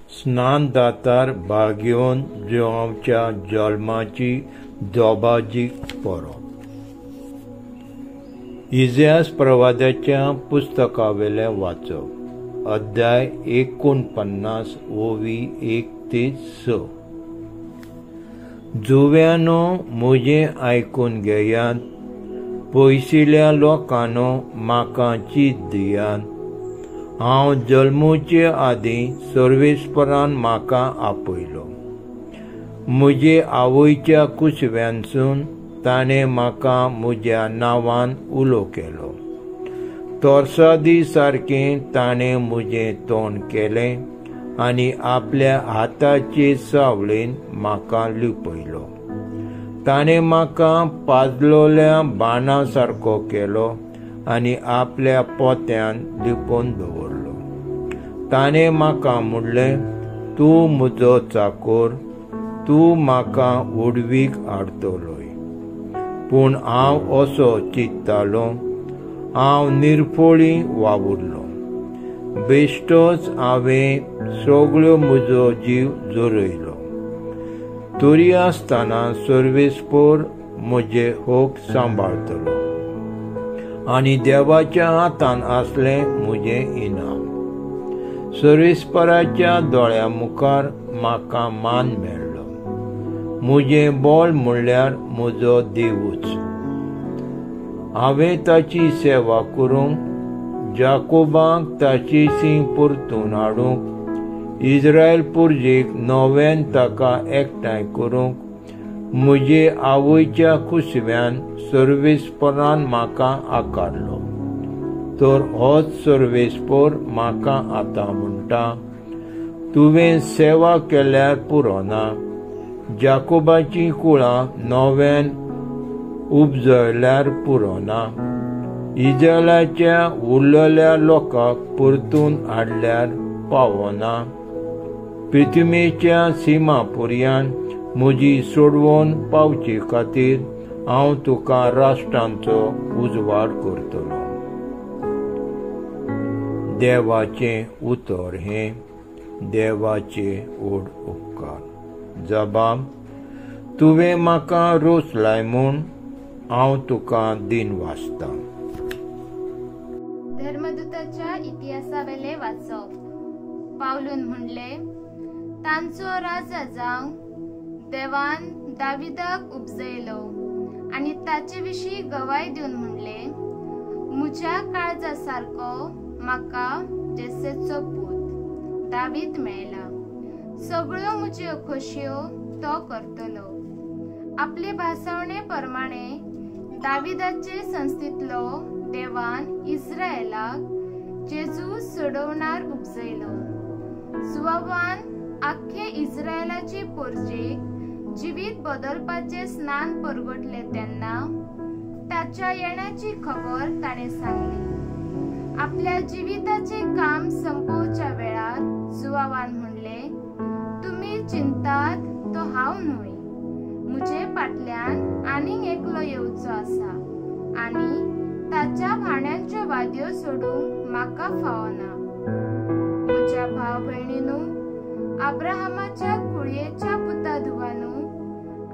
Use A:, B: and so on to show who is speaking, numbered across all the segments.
A: स्नानदातार बागेवन जुआंवच्या जल्माची दोबाजीक परब. इतिहास प्रवादाच्या पुस्तकावेलें वाचप, अध्याय 49 ओवी 1 ते 6. जुव्यानो म्हजें आयकून घेयात, पयशिल्या लोकांनो म्हाका चीत दियात. हांव जल्मूचे आदीं सर्वेस्परान म्हाका आपयलो, म्हजे आवयच्या कुसव्यानसून ताणें म्हाका म्हज्या नांवान उलो केलो. तोरसादी सारकें ताणें म्हजें तोंड केलें आनी आपल्या हाताचे सावळेन म्हाका लिपयलो. ताणें म्हाका पाजलोल्या बाणा सारको केलो आनी आपल्या पोत्यान लिपोवन दवरलो. ताणें म्हाका म्हणलें, तूं म्हजो चाकोर, तूं म्हाका उडवीक हाडटलोय. पूण हांव असो चिंततालो, हांव निर्फोळी वावुरलो, बेश्टोच हांवें सगळ्यो म्हजो जीव जोरयलो. तरी आसतना सर्वेस्पोर म्हजे हक सांबाळटलो आनी देवाच्या हातान आसलें म्हजें इनाम. सर्वेस्पराच्या दोळ्या मुखार म्हाका मान मेळ्ळो. म्हजें बळ म्हणल्यार म्हजो देवूच. हांवें ताची सेवा करूंक, जाकोबाक ताचेशी परतून हाडूंक, इस्रायल पुर्जेक नव्यान ताका एकठांय करूंक म्हजे आवयच्या कुसव्यान सर्वेस्परान म्हाका आकारलो. तर होच सर्वेस्पर म्हाका आतां म्हणटा, तुवें सेवा केल्यार पुरो ना, जाकोबाचीं कुळां नव्यान उपजयल्यार पुरो ना, इस्रायलाच्या उरलेल्या लोकांक परतून हाडल्यार पावना, पृथ्वीच्या सीमा पर्यंत म्हजी सोडवण पावचे खातीर हांव तुका राष्ट्रांचो उजवाड करतलो. देवाचें उतर हें देवाचे व्हड उपकार. जबाब, तुवें म्हाका रोसलाय म्हूण हांव तुका दिन वाचतां.
B: धर्मदूताच्या इतिहासावेले वाचप. पावलून म्हणले, तांचो राजा जावंक देवान दाविदाक उपजयलो आनी ताचे विशीं गवाय दिवन म्हणले, म्हज्या काळजा सारको म्हाका जेसेचो पूत दावीद मेळ्ळा, सगळ्यो म्हज्यो खोशयो तो करतलो. आपले भासावणे प्रमाणे दाविदाचे संस्थेंतलो देवान इस्रायलाक जेजू सोडवणार उपजयलो. जुवावान आख्खे इस्रायलाचे पोरजेक जिवीत बदलपाचे स्नान परगटले तेन्ना ताच्या येण्याची खबर ताणें सांगली. आपल्या जिविताचे काम संपोवच्या वेळार जुवावान म्हणले, तुमी चिंतात तो हांव न्हय, म्हजे फाटल्यान आनीक एकलो येवचो आसा आनी ताच्या भाण्यांच्यो वाद्यो सोडूंक म्हाका फावना. म्हज्या भाव भयणीनू, अब्राहमाच्या कुळयेच्या पुता धुवानू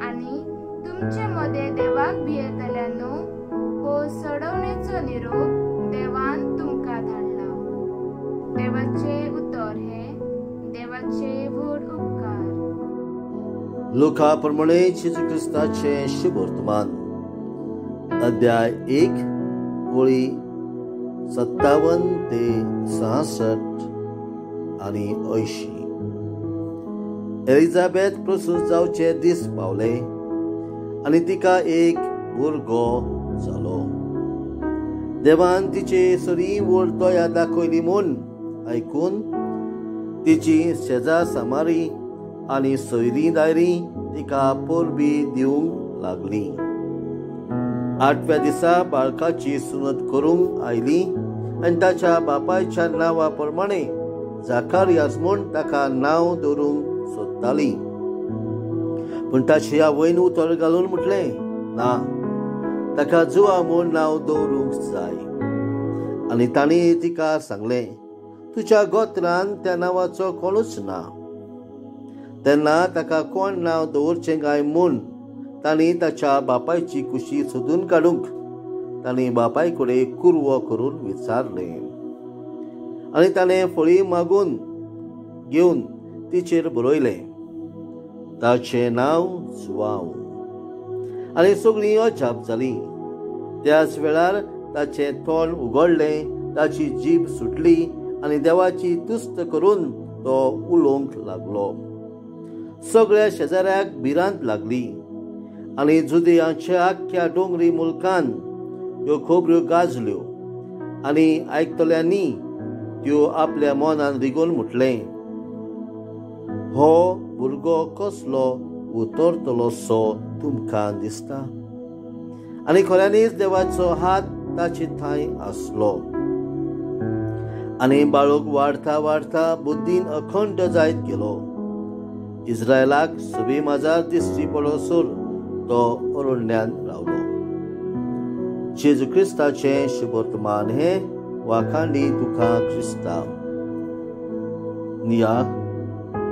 B: आनी तुमचे मदें देवाक भियेतल्यानू, हो सोडवणेचो निरोप देवान तुमकां धाडला. देवाचे उतर हे देवाचे व्हड उपकार.
C: लुका प्रमाणे जेजू क्रिस्ताचें शुभवर्तमान, अध्याय 1 ओळी 57 ते 66 आनी 80. एलिझाबेथ प्रसूत जावचे दीस पावले आनी तिका एक भुरगो जालो. देवान तिचे सरी व्हड दया दाखयली म्हूण आयकून तिची शेजार सामारी आनी सोयरीं दायरीं तिका परबी दिवंक लागली. 8व्या दिसा बाळकाची सुनत करूंक आयली आनी ताच्या बापायच्या नांवा प्रमाणे जाकारियास म्हूण ताका नांव दवरूंक सोदताली. पूण ताची आवयन उतर घालून म्हटलें, ना, ताका जुआ म्हूण नांव दवरूंक जाय. आनी तांणी तिका सांगलें, तुज्या गोत्रान त्या नांवाचो कोणूच ना. तेन्ना ताका कोण नांव दवरचें काय म्हूण तांणी ताच्या बापायची कुशी सोदून काडूंक तांणी बापाय कडेन कुरवो करून विचारलें. आनी ताणें फळी मागून घेवन तिचेर बरयलें, ताचें नांव जुआंव. आनी सगळीं अजाप जालीं. त्याच वेळार ताचें तोंड उगडलें, ताची जीब सुटली आनी देवाची तुस्त करून तो उलोवंक लागलो. सगळ्या शेजाऱ्याक भिरांत लागली आनी जुदेयाच्या आख्ख्या दोंगरी मुलकान ह्यो खबऱ्यो गाजल्यो आनी आयकतल्यांनी त्यो आपल्या मनान रिगोवन म्हटलें, हो भुरगो कसलो उतरतलो सो तुमकां दिसता. आनी खऱ्यांनीच देवाचो हात ताचे थंय आसलो. आनी बाळूक वाडता वाडता बुद्दीन अखंड जायत गेलो. इस्रायलाक सुबी माजार दिश्टी पडसर तो अरण्यान रावलो. जेजू क्रिस्ताचें शुभवर्तमान हें. वाखांडी तुका क्रिस्ता. निया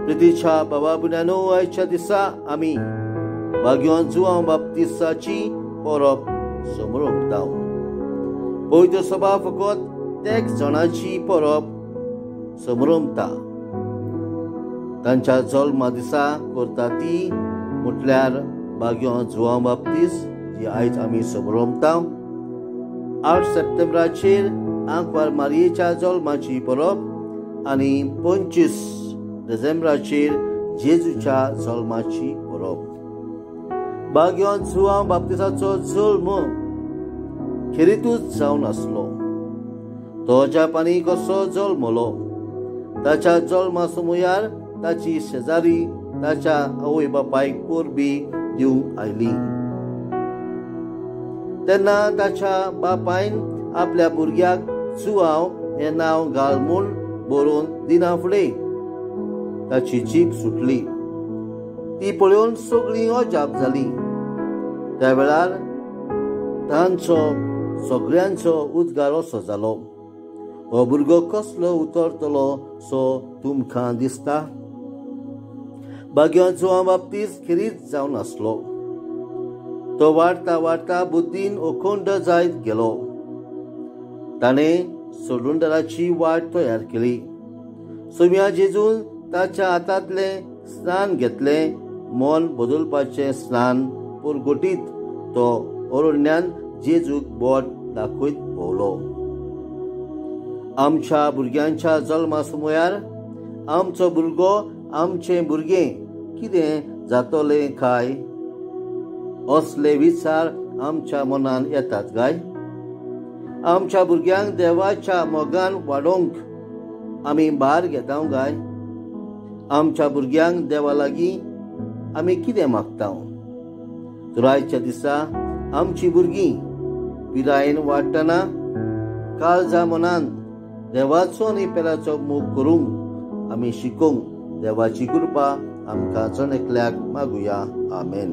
C: प्रितीच्या बाबा भयणांनो, आयच्या दिसा आमी भाग्यवान जुआंव बाप्तिस्ताची परब समरोपता. पवित्र सभा फकत एक जणाची परब समरोमता. तांच्या जल्मा दिसा करता ती म्हटल्यार भाग्यवान जुआंव बाप्तीस, जी आयज आमी समरोमता. 8 सप्टेंबराचेर आंकवार मारयेच्या जल्माची परब आनी 25 डिसेंबराचेर जेजूच्या जल्माची परब. भाग्यवान जुआंव बाप्तिसाचो जल्म खेरीतूच जावन आसलो. तो जापानी कसो जल्मलो. ताच्या जल्मा समयार ताची शेजारी ताच्या आवय बापायक परबी दिवंक आयली. तेन्ना ताच्या बापायन आपल्या भुरग्याक जुआंव हें नांव घाल म्हूण बरोवन दिना फुडें ताची जीब सुटली. ती पळोवन सगळीं अजाप जाली. त्या वेळार तांचो सगळ्यांचो उद्गार असो जालो, हो भुरगो कसलो उतरतलो सो तुमकां दिसता. भाग्यवान जुआंव बाप्तीस खेरीत जावन आसलो. तो वाडता वाडता बुद्दीन अखंड जायत गेलो. ताणें सोडुंडराची वाट तयार केली. सोम्या जेजून ताच्या हातांतलें स्नान घेतलें. मन बदलपाचें स्नान पुरगुटीत तो अरण्यान जेजूक बोट दाखयत भोंवलो. आमच्या भुरग्यांच्या जल्मा समयार आमचो भुरगो आमचें भुरगें कितें जातलें काय असले विचार आमच्या मनान येतात काय? आमच्या भुरग्यांक देवाच्या मोगान वाडोवंक आमी भार घेता काय? आमच्या भुरग्यांक देवा लागीं आमी कितें मागता? तर आयच्या दिसा आमची भुरगीं पिरायेन वाडटना काळजा मनान देवाचो आनी पेराचो मोग करूंक आमी शिकोवंक देवाची कृपा आमकां जण एकल्याक मागुया. आमेन.